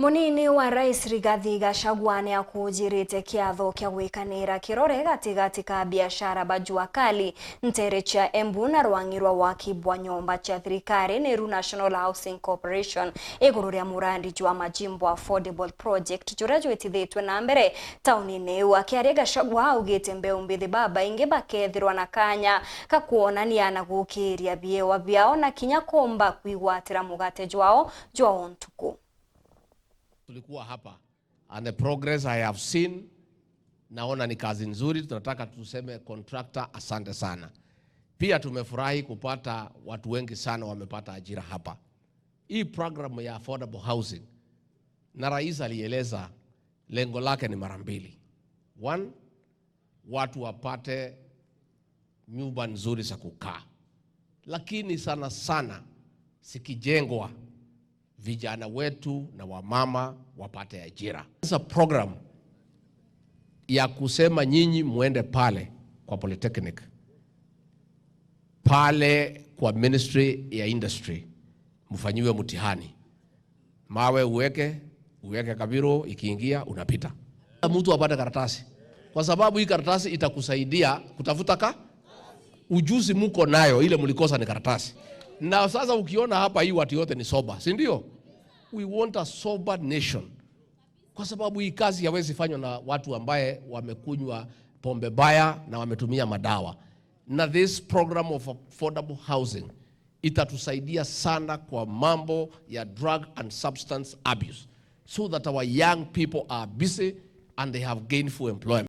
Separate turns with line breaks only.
Munini wa rais Rigathi Gachagua ni akujirite kiatho kia gwikanira kirore gatigati ka biashara ba jua kali ntere cha Embu na rwangi rwa waki bwa nyomba cha thirikari Meru National Housing Corporation iguru ria murandi jwa majimbo affordable project juria jwitithitwe na mbere tauni-ini iu. Akiaria, Gachagua augite mbeu mbithi baba ingi bakethirwa na kanya kakuonania na gukiria biewa biao na kinya kumba kwigwatira mugate jwao jwa ontuku.
Tulikuwa hapa and the progress I have seen, naona ni kazi nzuri. Tunataka tuseme contractor, asante sana. Pia tumefurahi kupata watu wengi sana wamepata ajira hapa. Hii program ya affordable housing, na rais alieleza lengo lake ni mara mbili. One, watu wapate nyumba nzuri za kukaa, lakini sana sana zikijengwa vijana wetu na wamama wapate ajira. Sasa program ya kusema nyinyi muende pale kwa Polytechnic, pale kwa Ministry ya Industry mfanyiwe mtihani, mawe uweke uweke kabiro, ikiingia unapita. Mtu apate karatasi, kwa sababu hii karatasi itakusaidia kutafuta ka ujuzi muko nayo, ile mlikosa ni karatasi. Na sasa ukiona hapa hii watu yote ni sober, si ndio? We want a sober nation, kwa sababu hii kazi hawezi fanywa na watu ambaye wamekunywa pombe baya na wametumia madawa. Na this program of affordable housing itatusaidia sana kwa mambo ya drug and substance abuse so that our young people are busy and they have gainful employment.